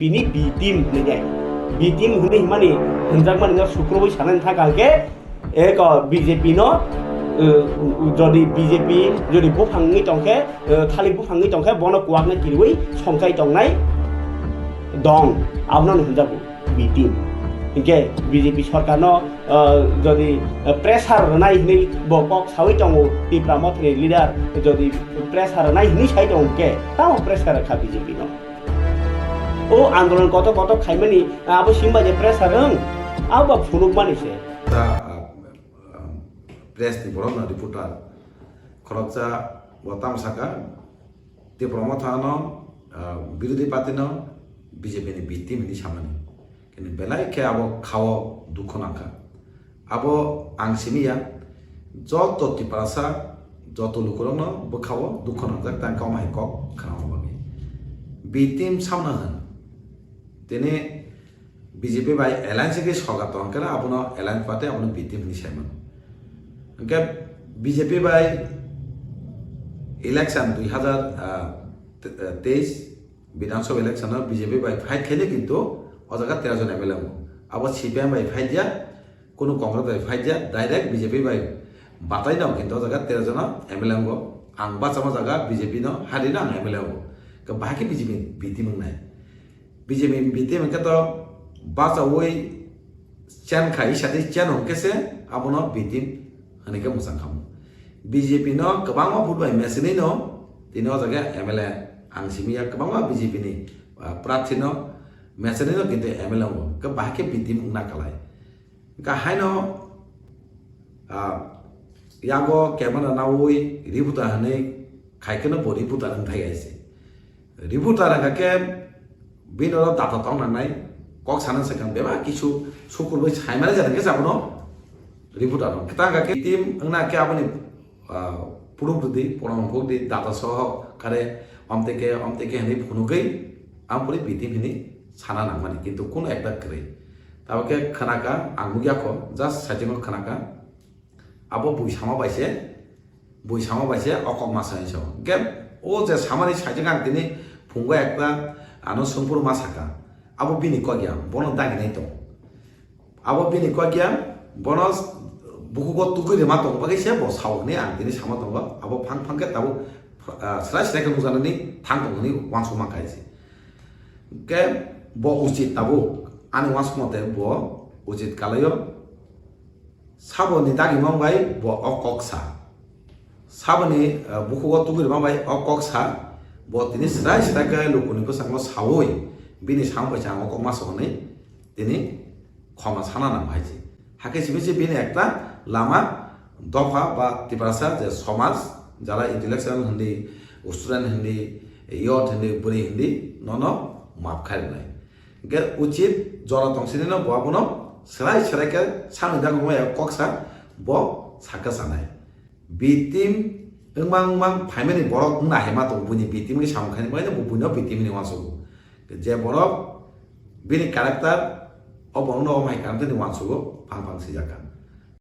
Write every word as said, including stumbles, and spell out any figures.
Bini B team hinwi nai. B team hinwi himani hinjakmani no sukrubui sanani thaka hwnkhe eko B J P no, eh, jodi B J P jodi buphang wngwi tongkhe, eh, thalik buphang wngwi tongkhe bono kuwakna kiriwi songchai tongnai dong, abono hinjago B team. Hinkhe B J P sorkarno, eh, jodi, eh, pressure rwnai hinwi bo kok sawi tongo Tipra Mothani leader, jodi pressure rwnai hinwi sai tongo hwnkhe tamo pressure rwkha B J P no? O andolon kotor kotor khaimani, abo singbai je pressure rwng, abo ba phunukmani se. Ta, ah, ah, press ni borok no reporter khoroksa bo tamo saka, Tipra Motha no, ah, birodhi party no B J P ni B team hinwi samani. Kini belai khe abo khao dukho nangkha. Abo ang simi ya, joto Tiprasa, joto lukurokno bwkhao dukho nangjak, tang kauma hai kok khwnama bagwi. B team samna hwn, tini B J P bai alliance khe sorkar tong khe abono alliance party abono B team hinwi saimano. Hwnkhe B J P bai election dui hazar, ah, te-, ah, teis Bidhan Sabha election o B J P bai fight khaile kintu o jaga tero jon M L A wngo. Abo C P I M bai fight ya, kunu Congress bai fight ya, direct B J P bai batai no kintu o jaga tero jon M L A wngo. Ang bachama jaga B J P no hari no ang M L A wngo. Khe bahai khe B J P B team wngnai. B J P B team hwnkhe to bachaui chen khai sadi chen hwnkhe se abono B team hinwi khe mwchang khamu. B J P no kwbangma vote bai mechenwi no tini o jaga M L A ang simi ya kwbangma B J P ni, ah, prarthi no mechenwi no kintu M L A wngo. Khe bahai khe B team wngna kalai. Hwnkhe haino, ah, yago camera naui reporter hinwi khai kheno bo reporter wng thai hai se. Reporter wngkha khe bini oro data tong nangnai, kok sana swkang bebak kisu sukurbai saimani jani khe abono reporter wng. Kwtal wngkha khe team wngna khe aboni, ah, proof rwdi, proman phukdi, data soho kare omteke, omteke hinwi phunugwi, ampori B team hinwi sana nangmani, kintu kuno ekta kwrwi. Tabuk khe khwnakha, ang nukya kho, just saichung khwnakha. Abo bui sama bai se, bui sama bai se o kok ma sanai sao. Hwnkhe o je samani saichung ang tini phungo ekta ano swngphuru ma saka. Abo bini kok ya, bono daginai tong. Abo bini kok ya, bono bukugo tugui rima tong bagwi se bo sao hinwi ang tini sama tongo. Abo phang phang khe tabuk, ah, srai srai khe nukjaknani thang tong hinwi uansukma kha se. Hwnkhe bo uchit tabuk ani uansukmate bo uchit kalaio. Saboni dagimang bai bo o kok sa. Saboni, eh, bukhugo tugui rima bai o kok sa. Bo tini srai srai khe lukuni bwskango saui bini samung bai se ang o kok ma sa hwnwi tini khoma sana nang hai se. Hakhe simi se bini ekta lama dopha ba Tiprasa je somaj, jara intellectual hindi, student hindi, youth hindi, bwrwi hindi, nono map khai rwnai. Hwnkhe uchit jora tong sini no bo abono srai srai khe samni dagok maya kok sa bo sakha sanai. B team wngmang wngmang phaimani borok wngna hai ma tongo buini B team ni samung khaini bagwi no bo buino B team ni uansugo. Je borok bini character o borok no omo hai character ni uansugo phang phang sijak kha.